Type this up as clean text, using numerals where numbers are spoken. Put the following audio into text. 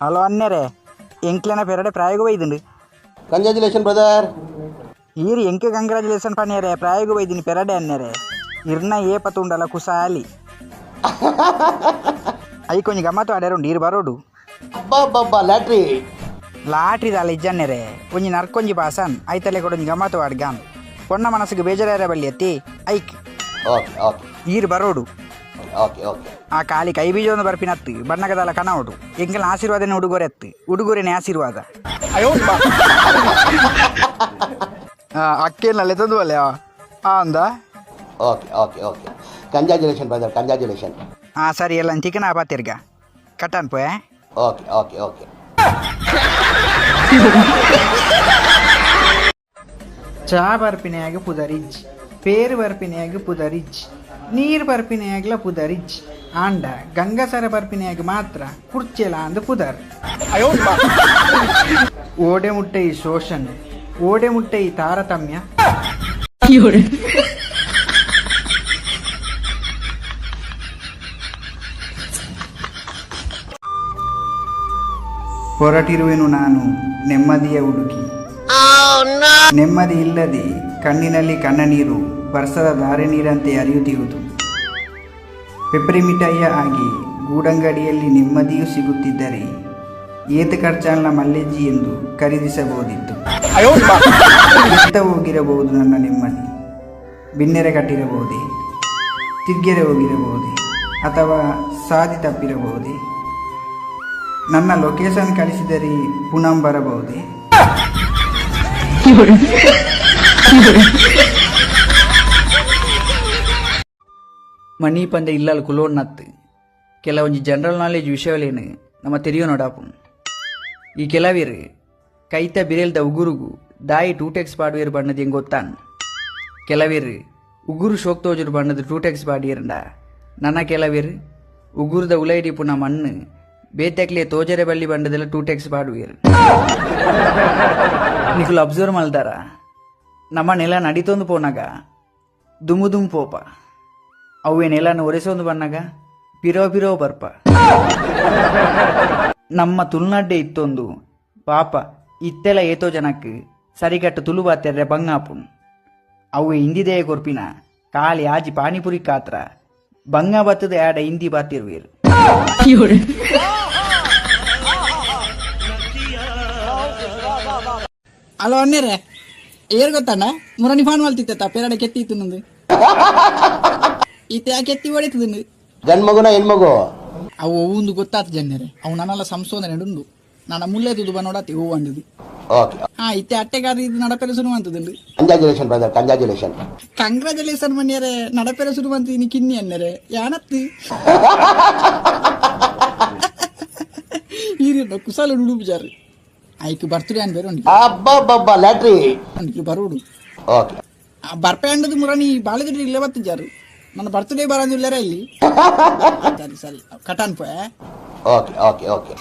Hello ಅನ್ನೆರೆ, ಎಂಕ್ಲೆನ ಪೆರಡೆ ಪ್ರಾಯೋಗ ಬೈದುಂಡು. Congratulation brother. ಈರ್ ಎಂಕೆ ಕಂಗ್ರ್ಯಾಚುಲೇಷನ್ ಪನ್ಯರೆ, ಪ್ರಾಯೋಗ ಬೈದಿನಿ ಪೆರಡೆ ಅನ್ನೆರೆ. ಇರ್ನ ಏಪ ತುಂಡಲ ಕುಸಾಲಿ I ಕೊಂಜಿ ಗಮ್ಮತ್ತು ಆಡ್ಯಾರುಂಡು, ಈರ್ ಬರೋಡು. ಅಬ್ಬಬ್ಬಬ್ಬ, ಲಾಟ್ರಿ. ಲಾಟ್ರಿ ದಾಲ ಇಜ್ಜನ್ನೆರೆ, ಒಂಜಿ ನರ್ಕೊಂಜಿ ಪಾಸನ್ ಐತಲೆ ಕೊಡೊಂಜಿ ಗಮ್ಮತ್ತು ಆಡ್ಗಾನ್. ಪೊನ್ನ ಮನಸ್ಸಿಗೆ ಬೇಜಾರ ಬಲ್ಲಿ ಎತ್ತಿ ಐಕ್. Okay okay. ಈರ್ ಬರೋಡು. Okay okay. ಆ ಕಾಲಿ ಕೈ ಬೀಜ ಒಂದು ಬರ್ಪಿನತ್ತು ಬಣ್ಣಗದಾಲ ಕನವಡು. ಎಂಕಲ್ನ ಆಶೀರ್ವಾದನೆ ಉಡುಗೊರೆ ಎತ್ತು, ಉಡುಗೊರೆನೆ ಆಶೀರ್ವಾದ. ಅಕ್ಕೇನಲ್ಲ ತಂದು ಅಲ್ಲ ಅಂದ. Okay okay okay, congratulation brother, congratulation. ಹಾಂ ಸರಿ, ಎಲ್ಲ ಚಿಕನ್ ಆಪಾತಿರ್ಗ ಕಟ್ಟಾನ್ ಪೋಯೆ. Okay okay okay. ಚಾ ಬರ್ಪಿನೆಯಾಗ ಪುದರಿಜ್, ಪೇರು ಬರ್ಪಿನೆಯಾಗ ಪುದರಿಜ್, ನೀರು ಬರ್ಪಿನೆಯಾಗ್ಲ ಪುದರಿಜ್, ಆಂಡ ಗಂಗಸರ ಬರ್ಪಿನೆಯಾಗ ಮಾತ್ರ ಕುರ್ಚೆಲ ಅಂದ್ ಪುದರ್. ಓಡೆ ಮುಟ್ಟೆ ಈ ಶೋಷಣೆ, ಓಡೆ ಮುಟ್ಟೆ ಈ ತಾರತಮ್ಯ. ಹೊರಟಿರುವೆನು ನಾನು ನೆಮ್ಮದಿಯ ಹುಡುಕಿ. ನೆಮ್ಮದಿ ಇಲ್ಲದೆ ಕಣ್ಣಿನಲ್ಲಿ ಕಣ್ಣ ನೀರು ವರ್ಷದ ಧಾರೆ ನೀರಂತೆ ಹರಿಯುತ್ತಿರುವುದು. ಪೆಪ್ಪರಿ ಮಿಠಾಯಿಯ ಆಗಿ ಗೂಡಂಗಡಿಯಲ್ಲಿ ನೆಮ್ಮದಿಯೂ ಸಿಗುತ್ತಿದ್ದರೆ ಏತ ಖರ್ಚಾಲ್ನ ಮಲ್ಲೆಜ್ಜಿ ಎಂದು ಖರೀದಿಸಬಹುದಿತ್ತು. ಎತ್ತ ಹೋಗಿರಬಹುದು ನನ್ನ ನೆಮ್ಮದಿ? ಬಿನ್ನೆರೆ ಕಟ್ಟಿರಬಹುದೇ, ತಿರ್ಗೆರೆ ಹೋಗಿರಬಹುದೇ, ಅಥವಾ ಸಾದಿ ತಪ್ಪಿರಬಹುದೇ? ನನ್ನ ಲೊಕೇಶನ್ ಕಳಿಸಿದರೆ ಪುನಃ ಬರಬಹುದೇ? ಮಣಿ ಪಂದೆ ಇಲ್ಲಲ್ ಕುಲೋನ್ನತ್ತು ಕೆಲವೊಂಜಿ ಜನರಲ್ ನಾಲೆಜ್ ವಿಷಯಗಳೇನು ನಮ್ಮ ತೆರಿಯೋ ನೋಡಾಪು. ಈ ಕೆಲವಿರು ಕೈತ ಬಿರೆಲ್ದ ಉಗುರುಗು ದಾಯಿ ಟೂಟೆಕ್ಸ್ ಪಾಡುವೇರು ಬಣ್ಣದ ಹೆಂಗ್ ಗೊತ್ತಾನ್. ಕೆಲವಿರು ಉಗುರು ಶೋಕ್ ತೋಜುರು ಬಣ್ಣದ ಟೂಟೆಕ್ಸ್ ಪಾಡಿಯರಂಡ, ನನ್ನ ಕೆಲವಿರು ಉಗುರುದ ಉಲೈಡಿ ಪುನಃ ಮಣ್ಣು ಬೇತೆಕ್ಲೆ ತೋಜರೆ ಬಳ್ಳಿ ಬಣ್ಣದೆಲ್ಲ ಟೂಟೆಕ್ಸ್ ಪಾಡುವೇರು. ನಿಕುಲು ಅಬ್ಸರ್ವ್ ಮಲ್ದಾರ, ನಮ್ಮ ನೆಲ ನಡಿತೊಂದು ಪೋನಾಗ ದುಮು ದುಮು ಪೋಪ, ಅವ್ವೇ ನೆಲನ ಒರೆಸೊಂದು ಬಣ್ಣಗ ಪಿರೋ ಪಿರೋ ಬರ್ಪ. ನಮ್ಮ ತುಳುನಾಡ್ಡೆ ಇತ್ತೊಂದು ಪಾಪ ಇತ್ತೆಲ ಏತೋ ಜನಕ್ಕೆ ಸರಿಗಟ್ಟು ತುಳು ಬಾತೆರ್ರೆ ಬಂಗಾಪುನ್. ಅವು ಹಿಂದಿದೇ ಕೊರ್ಪಿನ ಕಾಲಿ ಆಜಿ ಪಾನಿಪುರಿ ಕಾತ್ರ ಬಂಗ ಬತ್ತದ ಆಡ ಹಿಂದಿ ಬಾತಿರುವೀರು. ಹಲೋ ಅನ್ನೇರೆ, ಏರ್ ಗೊತ್ತಣ್ಣ, ಮುರಣಿ ಫಾನ್ ಮಲ್ತಿತ್ತ ಪೇರಡೆ ಕೆತ್ತಿತ್ತು ನಂದು. ಈತ ಯಾಕೆ ಕೆತ್ತಿ ಹೊಡಿತದ? ಗಂಡ್ ಮಗುನ ಹೆಣ್ಮಗು? ಅವು ಒಂದು ಗೊತ್ತಾತು ಜನ್ಯರೆ, ಅವು ನನ್ನೆಲ್ಲ ಸಂಶೋಧನೆ ಉಂಡು. ನನ್ನ ಮುಲ್ಲೆ ತುದು ನೋಡತ್ತಿ ಹೂ ಅಂದದು. ಓಕೆ. ಹಾ, ಇತ್ತೆ ಅಟ್ಟೆಗಾರ ಇದು ನಡಪೆರೆ ಶುರು ಅಂತದಂಡು. Congratulation brother, congratulation. Congratulation ಮನ್ಯರೆ, ನಡಪೆರೆ ಶುರು ಅಂತ ಇನಿ ಕಿನ್ನಿ ಅನ್ನರೆ ಯಾನತ್ತು. ಈರಿನ ಕುಸಾಲ ಉಡುಪುಜಾರು ಐಕ್ ಬರ್ತ್ಡೇ ಅನ್ ಬೇರೆ ಉಂಡು. ಅಬ್ಬಬ್ಬಬ್ಬ, ಲಾಟ್ರಿ. ಅಂದ್ಕೆ ಬರೋಡು. ಓಕೆ. ಬರ್ಪೆ ಅಂಡದು ಮುರಣಿ ಬಾಳೆದುಡ್ಡು ಇಲ್ಲೇ ಬತ್ತಿಜಾರು. ನನ್ನ ಬರ್ತ್ಡೇ ಬರಂದಿಲ್ಲರ ಇಲ್ಲಿ. ಸರಿ ಸರಿ, ಕಟಾನ್ ಪೋಯೆ. Okay okay okay.